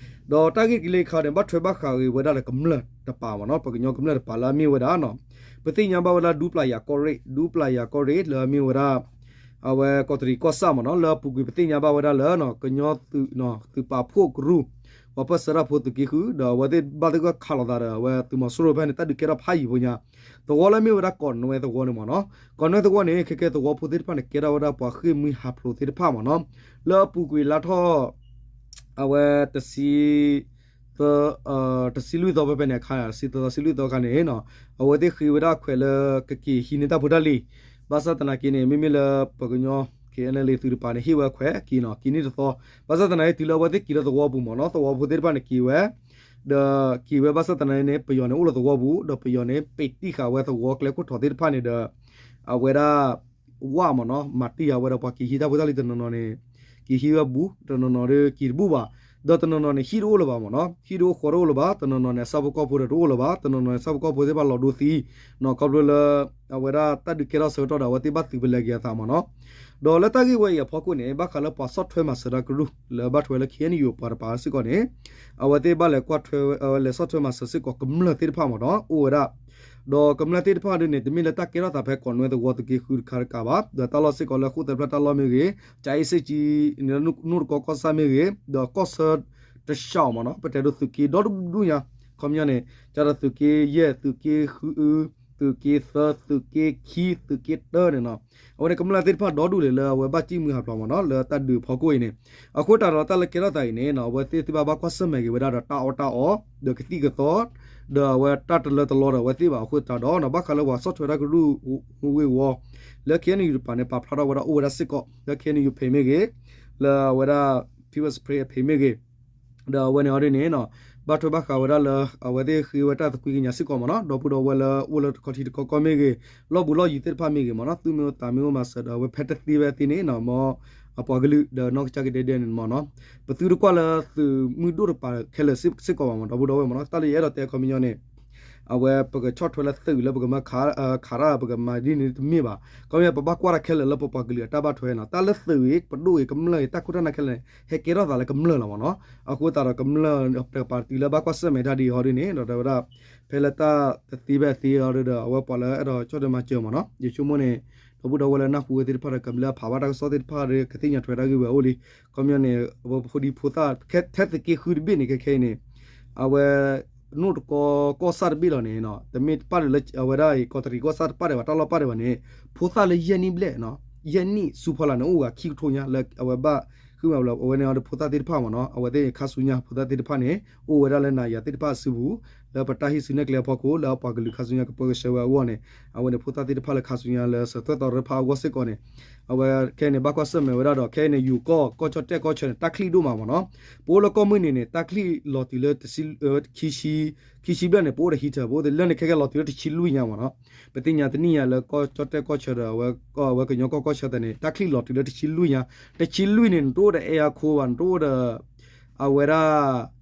ဒီးတၢ်ဂ့ၢ်ကလံၤတခါန့ၣ် ဘၣ်ထွဲဘၣ်ဃးဂ့ၤဝဲဒၣ်လၢကမျၢၢ်တပၤမ့ၢ်နီၤ, ပှၤကညီကမျၢၢ်တပၤလၢအမ့ၢ်ဝဲဒၣ်နီၤ, ပသ့ၣ်ညါဘၣ်ဝဲဒၣ်ဒူပျၢ်ယၤကီၢ်ရ့ၣ်, ဒူပျၢ်ယၤကီၢ်ရ့ၣ်လၢအမ့ၢ်ဝဲဒၣ် အဝဲကီးတရံးကီၢ်ဆၣ်မ့ၢ်နီၤ, လၢအပူၤကွံာ်ပသ့ၣ်ညါဘၣ်ဝဲဒၣ်လၢ ကညီသုးပာ်ဖှိၣ်ကရူၢ် ပှၤပၢၢ်ဆၢတၢ်ဖိသုးက့ဃု ဒီးအဝဲသ့ၣ်ဘၣ်သဂၢၢ်ခးလိာ်သးဒီး အဝဲသုးမီၤစိရိၤဖဲန့ၣ် တၢ်ဒုးကဲထီၣ်ဖးယံၤဖိညါ, သဝီလၢအမ့ၢ်ဝဲဒၣ်ကီးနွဲသဝီန့ၣ်မ့ၢ်နီၤ, ကီးနွဲသဝီန့ၣ် ခဲကဲသဝီဖိသ့ၣ်တဖၣ်န့ၣ် ကဲထီၣ်ဝဲဒၣ်ပှၤဃ့ၢ်မှံဟးဖျိးသ့ၣ်တဖၣ်မ့ၢ်နီၤ, လၢအပူၤကွံာ်လါထီၣ် အဝဲ တဆံ တဆံလွံၢ်သီဖဲဖဲန့ၣ်အခါ တဆံသီ တဆံလွံၢ်သီအခါန့ၣ်နီၤ, အဝဲသ့ၣ်ဃ့ဝဲဒၣ်အခွဲးလၢကက့ၤဟံးန့ၢ်တၢ်ဖိတၢ်လံၤ, ဘၣ်ဆၣ်သနာ်က့န့ၣ် မ့မ့ၢ်လၢပှၤကညီ KNLA သုးတပၤန့ၣ် ဟ့ၣ်ဝဲအခွဲးက့ၤနီၤ, က့ၤန့ၢ်တသီ, ဘၣ်ဆၣ်သနာ်က့ တုၤလၢအဝဲသ့ၣ်က့ၤလၢသဝီပူၤမ့ၢ်နီၤ, သဝီဖိသ့ၣ်တဖၣ်န့ၣ်က့ၤဝဲ, ဒီးက့ၤဝဲဘၣ်ဆၣ်သနာ်က့န့ၣ် ပယီၤန့ၣ်အိၣ်လၢသဝီပူၤ ဒီးပယီၤန့ၣ် ပံးတံၢ်ဃာ်ဝဲသဝီကျဲခိၣ်ထီၣ်သ့ၣ်တဖၣ်န့ၣ်ဒီး အဝဲဒၣ် ဝၣ်မ့ၢ်နီၤ မၤတံၢ်ဃာ်ဝဲဒီးပှၤက့ၤဟံးတၢ်ဖိတၢ်လံၤတနီၤနီၤန့ၣ် က့ၤဟံးဝဲဘူး, တနီၤနီၤဒီးက့ၤတဘူးဘၣ်, ဒီးတနီၤနီၤန့ၣ် ဟံၣ်တအိၣ်လၢၤဘၣ်မ့ၢ်နီၤ, ဟံၣ်တအိၣ်ဃီတအိၣ်လၢၤဘၣ်, တနီၤနီၤန့ၣ် အဆၣ်ဖိကီၢ်ဖိဒီးတအိၣ်လၢၤဘၣ်, တနီၤနီၤန့ၣ် ဆၣ်ဖိကီၢ်ဖိသ့ၣ်တဖၣ်လီၤဒိသံ, နီၤ ခီဖျိလၢ အဝဲဒၣ်တၢ်ဒုးကဲထီၣ်ဆၢကတီၢ်ဒီး အဝဲသ့ၣ်ဘၣ်သုးပလဲၤက့ၤအသးမ့ၢ်နီၤ, ဒီးလၢတၢ်ဂ့ၢ်ဝဲအံၤအဖီခိၣ်န့ၣ် ဘၣ်ဃးလၢပှၤဆီၣ်ထွဲမၤစၢၤတၢ်ကရူၢ် လၢဘၣ်ထွဲလၢ KNU ပှၤတပၤစ့ၢ်ကီးန့ၣ် အဝဲသ့ၣ်ဘၣ်လဲၤကွၢ်ထွဲ လဲၤဆီၣ်ထွဲမၤစၢၤစ့ၢ်ကီးကမျၢၢ်သ့ၣ်တဖၣ်မ့ၢ်နီၤ အိၣ်ဝဲဒၣ်, ဒီးကမျၢၢ်သ့ၣ်တဖၣ်ဒ်န့ၣ် တမ့ၢ်လၢတၢ်ကဲထီၣ်သးဖဲကီးနွဲသဝီသုးက့ဃုတခါတကးဘၣ်, ဒီးတၢ်လီၢ်စ့ၢ်ကီးလၢဃိၣ်သၢဖျၢၣ်တၢ်လီၢ်မ့ၢ်ဂ့ၤ, ကၠၤအ့စ့ၣ်ကၠံ န့ၣ်လၢနိၣ်တကီကီၢ်ဆၣ်မ့ၢ်ဂ့ၤ, ဒီးကီၢ်ဆၢတဆှီမ့ၢ်နီၤ ပတဲဒိးသုးက့ဒီဒူၣ်ညါ, ခီပညီန့ၣ် ကဒီးသုးက့ယဲၢ် သုးက့ဃုအု သုးက့သၢ, သုးက့ခံ, သုးက့တၢန့ၣ်နီၤ, အဝဲန့ၣ်ကမျၢၢ်သ့ၣ်တဖၣ်ဒီဒူၣ်န့ၣ် လၢအဝဲဘၣ်စံၣ်မုၢ်ဟးဖျိးမးနီၤ လၢတၢ်ဒုးဖီခိၣ်အံၤန့ၣ်, အဃိသတးဒီးတၢ်လၢကဲထီၣ်သးအံၤန့ၣ်နီၤ အဝဲသ့ၣ်တဖၣ်ဘၣ်ကွၢ်ဆၢၣ်မဲာ်က့ၤဝဲဒၣ်ဒီးတၢ်အီၣ်တၢ်အီ, ဒီးကသံၣ်ကသီ, ဒီးအဝဲတၢ်တလၢတလီဒီးအဝဲသ့ၣ်ဘၣ်အဃိသတးဒီးနီၤ ဘၣ်ဃးလၢပှၤဆီၣ်ထွဲတၢ်ကရူၢ်ဝ့ၢ်ဝီ လၢ ခ့ၣ်အဲၣ်ယူၣ် တပၤန့ၣ် ပာ်ဖျါထီၣ်ဝဲဒၣ်အိၣ်ဝဲဒၣ်စ့ၢ်ကီး လၢ ခ့ၣ်အဲၣ်ယူၣ် ဖဲမ့ၢ်ဂ့ၤ, လၢအဝဲဒၣ် ဖံဝဲစဖရ့အဖဲမ့ၢ်ဂ့ၤ, ဒီးအဝဲန့ၣ်အီၤဒ်န့ၣ်နီၤ ဘၣ်ထွဲဘၣ်ဃးဝဲဒၣ်လၢ အဝဲသ့ၣ်ဃ့ဝဲတၢ်သကွံကညးစ့ၢ်ကီးမးနီၤ ဒီပုၢ်ဒီဝဲၢ်လၢအိၣ်လၢတခီထံတခီကီၢ်မ့ၢ်ဂ့ၤ, လီၢ်ဘူးလီၢ်ယံၤသ့ၣ်တဖၣ်မ့ၢ်ဂ့ၤမးနီၤ သူၣ်မ့ၢ်အိၣ်သးမ့ၢ်အိၣ်မၤစၢၤဒီး အဝဲဖဲတသ့ဖဲသ့န့ၣ်နီၤ မ်အပှၤကလုာ်ဒီးနီၢ်ကစၢ်ကဒဲဒဲန့ၣ်မးနီၤ ပသုတကွၢ်လၢသုးမုၢ်ဒိၣ်တပၤခဲလၢာ်စ့ၢ်ကီးဘၣ်မး ဒီပုၢ်ဒီဝဲၢ်မးနီၤ တၢ်လၢယအဲၣ်ဒိးတဲခီပညီန့ၣ် အဝဲပကဆီၣ်ထွဲလၢသုးလၢပကမၤခး ခးတၢ်ပကမၤဒ်န့ၣ်တမ့ၢ်ဘၣ်. ခီပညီပဘၣ်ကွၢ်တၢ်ခဲလၢာ်လၢပပှၤကလုာ်အတၢ်ဘၣ်ထွဲနီၤ တၢ်လၢသုးဂ့ၤ ပဒိၣ်ဂ့ၤ ကမျၢၢ်ဂ့ၤ တၢ်ခိၣ်တၢ်နၢ်ခဲလၢာ်န့ၣ် ဟဲကဲထီၣ်သးလၢကမျၢၢ်လီၤမးနီၤ. အဃိသတးဒီးကမျၢၢ်တကပၤတတုၤလၢဘၣ်ကွၢ်ဆၢၣ်မဲာ်တၢ်ဒ်အံၤဟီဒ်န့ၣ် ဒီးတဲဝဲဒၣ် ဖဲလၢတၢ်တသ့ဖဲသ့ဟီဒ်ဒီး အဝဲပှၤလၢအဲၣ်ဒိးဆီၣ်ထွဲမၤစၢၤမးနီၤ ယဆိကမိၣ်န့ၣ် ဒီပုၢ်ဒီဝဲၢ်လၢနၢ်ဟူဝဲသ့ၣ်တဖၣ်ဒီး ကဘျၢအဖးဘၣ်တၢ်ကစီၣ်သ့ၣ်တဖၣ်ဒီး ကသ့ၣ်ညါထွဲတၢ်ဂ့ၢ်ဝဲအိၣ်လံ. ခီပညီန့ၣ် အဝဲဖိဒံဖိသၣ် ထဲသက့ဃုတဘ့ၣ်န့ၣ် ခဲခဲအံၤန့ၣ် အဝဲ နိၣ်တကီကီၢ်ဆၣ်တဘ့ၣ်လီၤန့ၣ် တမ့ၢ်ပၣ်တၢၢ်လၢအဝဲဒၣ်အံၤ ကီးတရံးကီၢ်ဆၣ်တပၣ်ဒံးဘၣ် တၢ်လီၢ်ပၣ်ဒံးဘၣ်န့ၣ် ဖိသၣ်လၢယဲၢ်နံၣ်ဘျဲၣ် ယဲၢ်နံၣ်ဆူဖီလာ်န့ၣ် အိၣ်ဂၤခံကထိညါလၢအဝဲဘၣ်ဃုမၤဘျီ အဝဲန့ၣ်အီၤဒီးဖိသၣ်သ့ၣ်တဖၣ်မးနီၤ အဝဲသ့ၣ်ခါဆူညါ ဖိသၣ်သ့ၣ်တဖၣ်န့ၣ် အိၣ်ဝဲဒၣ်လၢနၤယၤသ့ၣ်တဖၣ်အစုပူၤ လၢပတၢ်ဟံၣ်စုနဲၣ်ကျဲအဖီခိၣ် လၢအပှၤကလုာ်ခါဆူညါကပၢကဆှၢဝဲအဂီၢ်န့ၣ် အဝဲန့ၣ်ဖိသၣ်သ့ၣ်တဖၣ်လၢခါဆူညါလၢစၢၤသွဲၣ်သီတဖၣ်အဂီၢ်စ့ၢ်ကီးန့ၣ် အဝဲခဲအံၤန့ၣ် ဘၣ်ကွၢ်ဆၢၣ်မဲာ်ဝဲဒၣ်ဒီး ခဲအံၤန့ၣ် ယိၤကီၢ် ကီၢ်ကၠီၣ်တဲၣ်ကီၢ်ဆၢန့ၣ် တၢ်ချံၣ်ဒိၣ်မးမးနီၤ. ပအိၣ်လၢကီၢ်မုၢ်နံၤန့ၣ် တၢ်ချံၣ်လီၤတုၤလၢ ခံဆံဘျဲၣ်န့ၣ် ပအိၣ်ဒီး heater ပအိၣ်လၢန့ၣ် ခဲကဲလီၤတုၤလၢတဆံလွံၢ်ညါမးနီၤ. ပသ့ၣ်ညါတနံၣ်ညါလၢကီၢ်ကၠီၣ်တဲၣ်ကီၢ်ဆၢဒီး အဝဲကညီကီၢ်ကီၢ်ဆၢသးန့ၣ် တၢ်ချံၣ်လီၤတုၤလၢတဆံလွံၢ်ညါ. တဆံလွံၢ်န့ၣ် နတအိၣ်ဒီး aircon ဘၣ် နတအိၣ်ဒီး အဝဲဒၣ်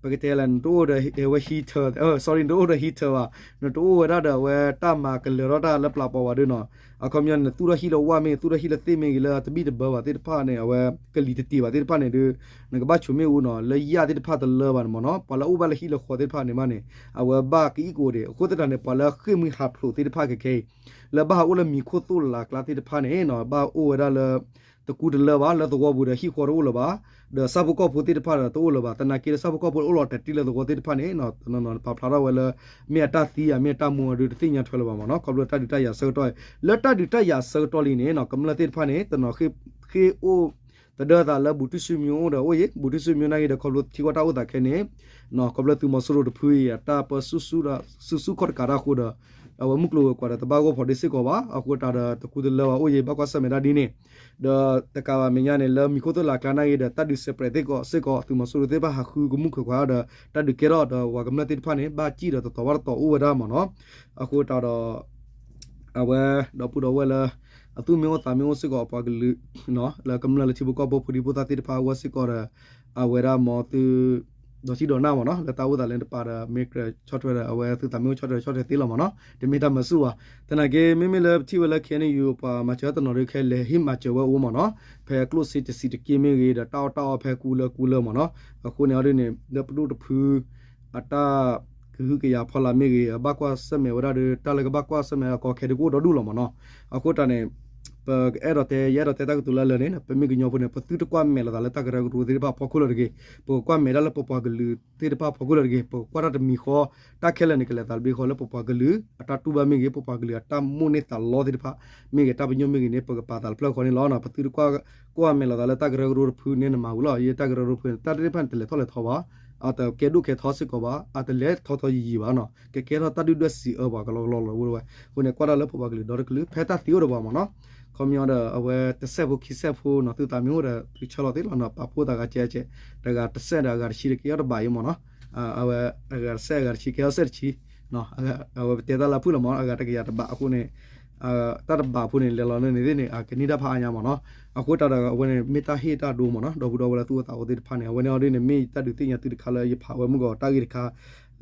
ပကတဲလဲၣ် နတအိၣ်ဒီးဝဲ heater, sorry နတအိၣ်ဒီး heater ဘၣ်, နတအိၣ်ဝဲဒၣ်ဒီးအဝဲတၢ်မၤကလၢၤထီၣ်တၢ်လၢပျၢၤပိာ်ဘၣ်ဒုနီၤ. အခီပညီန့ၣ် နသူၣ်ထီၣ်ဟံၣ်လၢဝၣ်မ့ၢ်ဂ့ၤ သူၣ်ထီၣ်ဟံၣ်လၢသ့ၣ်မ့ၢ်ဂ့ၤ လၢတဘံၣ်တဘၢဘၣ်သ့ၣ်တဖၣ်န့ၣ် အဝဲကလံၤတတ့ၢ်ဘၣ်သ့ၣ်တဖၣ်န့ၣ်ဒီး နကဘၣ်ဆိၣ်မ့ၣ်အူနီၤ လၢယၣ်သ့ၣ်တဖၣ်တလၢဘၣ်န့ၣ်မးနီၤ. ပှၤလၢအအိၣ်ဘၣ်လၢဟံၣ်လၢဃီသ့ၣ်တဖၣ်န့ၣ်မးန့ၣ် အဝဲဘၣ်ကအံၣ်ကအိၣ်ဒံး. အဃိသတးန့ၣ် ပှၤလၢဃ့ၢ်မှံဟးဖျိးသ့ၣ်တဖၣ်ခဲခဲအံၤ လၢဘၣ်ဟးအိၣ်လၢမံၤခိၣ်သိၣ်လၤကျါသ့ၣ်တဖၣ်န့ၣ်နီၤ ဘၣ်အိၣ်ဝဲဒၣ်လၢ တကူတလၢဘၣ် လၢသဝီပူၤဒီးဟံၣ်ဃီတအိၣ်လၢၤဘၣ်, ဒီးဆၣ်ဖိကီၢ်ဖိသ့ၣ်တဖၣ်ဒီးတအိၣ်လၢၤဘၣ်. သနာ်က့ဒီးဆၣ်ဖိကီၢ်ဖိအိၣ်လီၤတဲာ်တ့ၢ်လၢသဝီသ့ၣ်တဖၣ်န့ၣ် တနီၤနီၤပာ်ဖျါထီၣ်ဝဲလၢ မ့ၢ်အတၢ်သံဧါ မ့ၢ်အတၢ်မူဧါဒုး တသ့ၣ်ညါထွဲလၢၤဘၣ်မးနီၤ. ခီဖျိတၢ်ဒုးတၢ်ယၤဆၢကတီၢ်အံၤ လၢတၢ်ဒုးတၢ်ယၤဆၢကတီၢ်လံန့ၣ် ကမျၢၢ်သ့ၣ်တဖၣ်န့ၣ် တနီၤဃ့ၢ်အိၣ် သဒၢသးလၢဘူးတံၢ်စုမံအိၣ်ဒီးအိၣ်အံၤ ဘူးတံၢ်စုမံနာ်က့ဒီး ခီဖျိထံကီၢ်တၢ်အိၣ်သးခဲန့ၣ် ခီဖျိသုးမီၤစိရိၤတဖုအံၤ အတၢ်ပၢဆူၣ်ဆူၣ်ဒီး ဆူၣ်ဆူၣ်ခီၣ်တကးတၢ်အဃိဒီး အဝဲမုၢ်ကျိၤဝဲၤကွာ်ဒီးတဘၣ်ဂီၢ်ဖီဒ့စ့ၢ်ကီးဘၣ်. အဃိသတးဒီးတကူတလၢဘၣ်အိၣ်အံၤ ဘၣ်ကွၢ်ဆၢၣ်မဲာ်ဒၣ်ဒ်န့ၣ် ဒီးတကးဘၣ်မဲာ်ညါန့ၣ် လၢမံၤခိၣ်သ့ၣ်လၢအကျါနာ်က့ဒီး တၢ်ဒုးစဲးပြဲးသ့ၣ်ကီးစ့ၢ်ကီး သုးမီၤစိရိၤသ့ၣ်တဖၣ်ဟးဃုကမူၣ်ခၢၣ်ခွါဒီး တၢ်ဒုးကဲထီၣ်ဒီးပှၤကမျၢၢ်သ့ၣ်တဖၣ်န့ၣ် ဘၣ်စံၣ်ဒီးတတီၤဘၣ်တတီၤအိၣ်ဝဲဒၣ်မးနီၤ. အဃိသတးဒီး အဝဲ ဒီပုၢ်ဒီဝဲၢ်လၢ အသူၣ်မ့ၢ်အိၣ်သးမ့ၢ်အိၣ်စ့ၢ်ကီးအပှၤကလုာ် လၢကမျၢၢ်လၢထံဖိကီၢ်ဖိ ဖိဒံဖိသၣ်သ့ၣ်တဖၣ်အဂီၢ်စ့ၢ်ကီးဒီး အဝဲဒၣ်မ်သု ဒီးထံဒီးနၢ်မးနီၤ လၢတၢ်အိၣ်သးလၢတပၤဒီး မ့ၢ်ကြၢးဆီၣ်ထွဲဒီး အဝဲသုသးမ့ၢ်အိၣ်ဆီၣ်ထွဲ ဆီၣ်ထွဲသ့လီၤမးနီၤ တမ့ၢ်တၢ်မၤဆူၣ်ဘၣ်. သနာ်က့ မ့မ့ၢ်လၢပထံၣ်ဝဲလၢ ခ့ၣ်အဲၣ်ယူၣ် ပှၤမၤစၢၤတနီၤဒီး ခဲလၢာ်ဟ့ၣ်မၤစၢၤဝဲအိၣ်မးနီၤ ဖဲကျိၣ်စ့တဆံးတက့ၢ်မ့ၢ်ဂ့ၤ ဒီးတၢ်အီၣ်တၢ်အီဖဲကူလၢကူလၢမးနီၤ အဃိန့ၣ်အီၤဒ်န့ၣ် လၢပဒိၣ်တဖု အတၢ်ကဟုကယာ်ဖီလာ်မ့ၢ်ဂ့ၤ အဘၣ်ကွၢ်ဆၢၣ်မဲာ်ဝဲဒၣ်ဒီး တၢ်လၢကဘၣ်ကွၢ်ဆၢၣ်မဲာ်အကီခဲဒုးကအိၣ်ဒီဒူၣ်လီၤမးနီၤ. အဃိတၢ်န့ၣ် ပအဲၣ်ဒိးတဲ ယအဲၣ်ဒိးတဲတၢ်ကတိၤလၢလၢာ်န့ၣ် ပမ့ၢ်ကညီဖိန့ၣ် ပသုတကွၢ်မဲာ်လိာ်သးလၢတၢ်ကရၢကရိသ့ၣ်တဖၣ်အဖီခိၣ်လၢၤတဂ့ၤ, ပကကွၢ်မဲာ်ဒၣ်လၢပပှၤကလုာ်သ့ၣ်တဖၣ်အဖီခိၣ်လၢၤတဂ့ၤ, ပကကွၢ်တၢ်တမံၤဃီ တၢ်ခဲလၢာ်န့ၣ် ကလဲၤသးတဘျီဃီလၢပပှၤကလုာ် အတၢ်တူၢ်ဘၣ်မ့ၢ်ဂ့ၤ, ပပှၤကလုာ်အတၢ်မိၣ်န့ၢ်သးလီသ့ၣ်တဖၣ်မ့ၢ်ဂ့ၤ, တၢ်ပညိၣ်မ့ၢ်ဂ့ၤန့ၣ် ပကပာ်သးတဖျၢၣ်ဃီန့ၣ်လီၤ. ပသုတကွၢ် ကွၢ်မဲာ်လိာ်သးလၢတၢ်ကရၢကရိတဖုန့ၣ် နမၤဝံၤလီၤ. ယတၢ်ကရၢကရိတဖုန့ၣ် တၢ်သ့ၣ်တဖၣ်န့ၣ် တလဲၤထီၣ်လဲၤထီဘၣ်, အတကဲဒိၣ်ကဲထီစ့ၢ်ကီးဘၣ်, အတလဲၤထီထီယံာ်ယံာ်ဘၣ်နီၤ, ကကဲထီၣ်တၢ်ဒုၣ်ဒွဲၣ်စံးအၢပှၤကလီကလီလီၤဝဲ. အဃိန့ၣ် ကွၢ်တၢ်လၢပပှၤကလုာ်ဒီတကလုာ် ဖဲတၢ်သံအိၣ်ဒီးပှၤမးနီၤ, ခီပညီဒီး အဝဲတစဲးဖိခံစဲးဖိနီၤ သုသးမ့ၢ်အိၣ်ဒီး သုဆၢလီၤသ့လီၤနီၤ, ပာ်ဖှိၣ်သးဂၤကဲကဲ, တဂၤတစဲးဒီးအဂၤတဆံဒီး ကဲထီၣ်တဘးအံၤမးနီၤ, အဝဲ အဂၤတစဲးအဂၤတဆံ ကဲထီၣ်စဲးတဆံ အဝဲပတဲတၢ်လၢဖုၣ်လီၤမး အဂၤတကယၤတဘးအဃိန့ၣ် တၢ်တဘးဖိန့ၣ် လဲၤလီၤလၢန့ၣ်သ့ၣ်န့ၣ် အကန့ၢ်တၢ်ဖးအါညါမးနီၤ. အဃိတၢ်ဒီးအဝဲန့ၣ် မ့ၢ်တၢ်ဟ့ၣ်တၢ်ဒိမးနီၤ, ဒီပုၢ်ဒီဝဲၢ်လၢသူၣ်အိၣ်သးအိၣ်သ့ၣ်တဖၣ်န့ၣ် အဝဲန့ၣ်အီၤဒ်န့ၣ် မ့ၢ်တၢ်ဒုးသ့ၣ်ညါသုတခါလၢယဖးဝဲမုၢ်ဂီၤတၢ်ဂ့ၢ်တခါ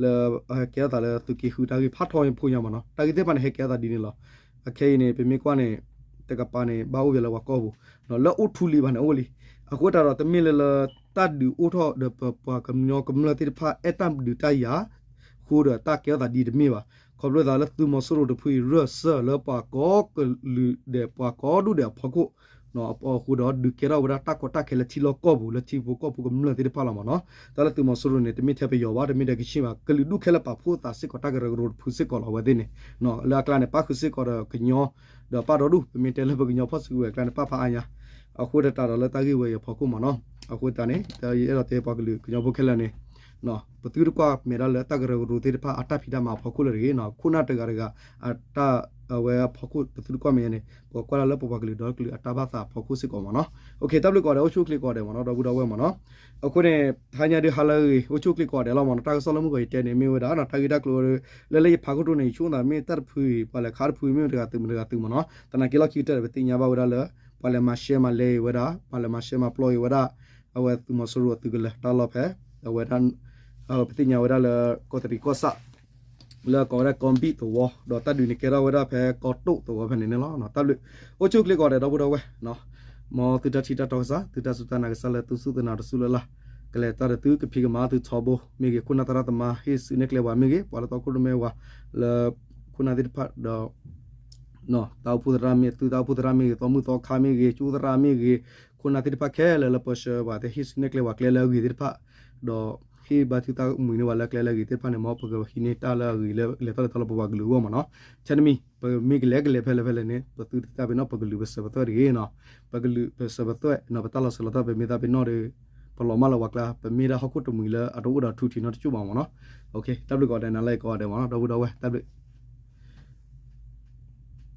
လၢ ကဲထီၣ်သးလၢသုးက့ဃုတၢ်ဂ့ၢ်ဖးထီဖိညါမးနီၤ. တၢ်ဂ့ၢ်သ့ၣ်တဖၣ်န့ၣ် ဟဲကဲထီၣ်သးဒ်န့ၣ်လီၤ. အခဲအံၤန့ၣ် ပမ့ၢ်ကွၢ်န့ၣ် တကပၤန့ၣ် ဘၣ်အိၣ်ပှဲၤလၢပှၤကီၢ်ပူၤ လၢအိၣ်ထူလံဘၣ်န့ၣ်အိၣ်လံ. အဃိတၢ်ဒီးတမ့ၢ်လၢလၢ တၢ်ဒုးအိၣ်ထီၣ်ဒီးပပှၤကညီကမျၢၢ်သ့ၣ်တဖၣ် အဲၣ်တၢ်ဒုးတၢ်ယၤ ဃိဒီးတၢ်ကဲထီၣ်သးဒ်တမ့ၢ်ဘၣ်. ခီဖျိသးလၢသုးမီၤစိရိၤတဖုအံၤ ရၢၢ်စၢၢ်လၢပှၤကိးကလုာ်ဒဲး ပှၤကိးဒူၣ်ဒဲးအဖီခိၣ် အဃိဒီးဒုးကဲထီၣ်ဝဲဒၣ်တၢ်ကီတၢ်ခဲလၢထံလီၢ်ကီၢ်ပူၤ လၢထံဖိကီၢ်ဖိကမျၢၢ်သ့ၣ်တဖၣ်လီၤမ့ၢ်နီၤ. တၢ်လၢသုးမီၤစိရိၤန့ၣ် တမ့ၢ်ထဲပယီၤဘၣ် တမ့ၢ်ထဲကချ့ၣ်ဘၣ် ကလုာ်ဒူၣ်ခဲလၢာ်ပာ်ဖှိၣ်သးစ့ၢ်ကီးတၢ်ကရၢကရိတဖုစ့ၢ်ကီးလီၤ အဝဲသ့ၣ်န့ၣ် လၢအကျါန့ၣ် ပၣ်ဃုာ်စ့ၢ်ကီးဒီးကညီ ဒီးပၣ်ဒီဒူၣ် ပမ့ၢ်တဲလၢပကညီဖီၣ်စုကဝဲၤအကျါန့ၣ် ပၣ်ဖးအါညါ အဃိသတးဒီးလၢတၢ်ဂ့ၢ်ဝဲအံၤအဖီခိၣ်မ့ၢ်နီၤ. အဃိသတးန့ၣ် ယအဲၣ်ဒိးတဲပှၤကလုာ်ကညီဖိခဲလၢာ်န့ၣ် ပသုတကွၢ်မဲာ်ဒၣ်လၢတၢ်ကရၢကရိသ့ၣ်တဖၣ်အတၢ်ဖံးတၢ်မၤအဖီခိၣ်လၢတဂ့ၤနီၤ. ခိၣ်နၢ်တဂၤတဂၤ အတၢ်အဝဲအဖီခိၣ် ပသုတကွၢ်မဲာ်ညါန့ၣ် ပကွၢ်ဒၣ်လၢပပှၤကလုာ်ဒီကလုာ်အတၢ်ဘၣ်သးအဖီခိၣ်စ့ၢ်ကီးမ့ၢ်နီၤ. တၢ်ဘျုးကိးဂၤဒဲး အိၣ်ဆူၣ်အိၣ်ချ့ကိးဂၤဒဲးမ့ၢ်နီၤ ဒီပုၢ်ဒီဝဲၢ်မ့ၢ်နီၤ. အဃိန့ၣ် ဟါညါဒုးဟါလၢအဂ့ၤ အိၣ်ဆူၣ်အိၣ်ချ့ကိးဂၤဒဲးလီၤမ့ၢ်နီၤ. တၢ်ကစီၣ်လၢမုၢ်ဂီၤယတဲန့ၣ်မ့ၢ်ဝဲဒၣ် တၢ်ဂ့ၢ်တၢ်ကျိၤ လၢလၢယဖးခိၣ်တိန့ၣ် ယဆိကမိၣ်သးမ့ၢ်တၢ်တဖုအံၤ ပှၤလဲၤခးတဖုအံၤ မ့ၢ်မတဂၤသုးမတဂၤသုးမ့ၢ်နီၤ. သနာ်က့လီၢ်ခံကတၢၢ်ဒီး ပသ့ၣ်ညါဘၣ်ဝဲဒၣ်လၢ ပှၤလဲၤမၤရှဲမၤလဲအံၤဝဲဒၣ် ပှၤလဲၤမၤရှဲမၤပျီအံၤဝဲဒၣ် အဝဲသုးမီၤစိရိၤအသုးကလၢၤတၢ်လီၢ်ဖဲ အဝဲဒၣ် ပသ့ၣ်ညါဝဲဒၣ်လၢ ကီးတရံးကီၢ်ဆၣ် လၢကိးဝဲဒၣ်ကီဘံၣ်သဝီ ဒီးတၢ်ဒုးန့ၣ်ကဲထီၣ်ဝဲဒၣ်ဖဲကီတိၣ်သဝီဖဲန့ၣ်န့ၣ်လီၤ. တၢ်ဘျုး အိၣ်ဆူၣ်အိၣ်ချ့ကိးဂၤဒဲးဒီပုၢ်ဒီဝဲၢ် မ်သုတၢ်ထံၣ်တၢ်တီကစၢ် သုတၢ်စူၢ်တၢ်နာ်ကစၢ်လၢသုစူၢ်သုနာ်တစူၢ်လၢ်လၢ် ကလဲၤတၢ်ဒီးသုကဖံးကမၤသုထီဘိမ့ၢ်ဂ့ၤ ခိၣ်နၢ်သရၣ်သမါဟ့ၣ်စုနဲၣ်ကျဲပှၤမ့ၢ်ဂ့ၤ ပှၤလၢတီခိၣ်ရိၣ်မဲဝၤ လၢ ခိၣ်နၢ်သ့ၣ်တဖၣ်ဒီး တၢ်အိၣ်ဖှိၣ်သရၣ်မ့ၢ် သုတၢ်အိၣ်ဖှိၣ်သရၣ်မ့ၢ်ဂ့ၤ သီမုၣ်သီခါမ့ၢ်ဂ့ၤ ကၠိသရၣ်မ့ၢ်ဂ့ၤ ခိၣ်နၢ်သ့ၣ်တဖၣ်ခဲလၢာ်လၢပၢဆှၢပှၤသ့ၣ်ဟ့ၣ်စုနဲၣ်ကျဲပှၤကျဲလၢအဂ့ၤသ့ၣ်တဖၣ် ဒီးဟ့ၣ်ဘါထုကဖၣ်မှံၤန့ၢ်ပှၤလၢကျဲလၢအဂ့ၤသ့ၣ်တဖၣ်န့ၣ် မ်ပကဟံးန့ၢ်တၢ်လၢအဂ့ၤလၢလဲၤထီၣ်လဲၤထီလၢပပှၤကလုာ်အဂီၢ်မ့ၢ်နီၤ. ထဲတမံၤ ပမ့ၢ်ကလဲၤကလဲၤဖဲလဲၣ်ဖဲလဲၣ်န့ၣ် ပသုတသးပ့ၤနီၣ် ပကလုာ်ပစၢၤပသွဲၣ်တဂ့ၤနီၤ. ပကလုာ်ပစၢၤပသွဲၣ်နီၤ ပတၢ်လီၤစၢၤလီၤသွဲၣ် ပမ့ၢ်သးပ့ၤနီၣ်ဒီး ပလီၤမၢ်လီၤပှၤကျါ ပမ့ၢ်ဒၣ်ဟီၣ်ခိၣ်တမှံၤလၢအတအိၣ်ဒီးထူထံးနီတစူၣ်ဘၣ်မ့ၢ်နီၤ. တၢ်ဘျုးကိးဂၤဒဲး နၤလၢကိးဂၤဒဲးမ့ၢ်နီၤ ဒီပုၢ်ဒီဝဲၢ် တၢ်ဘျုး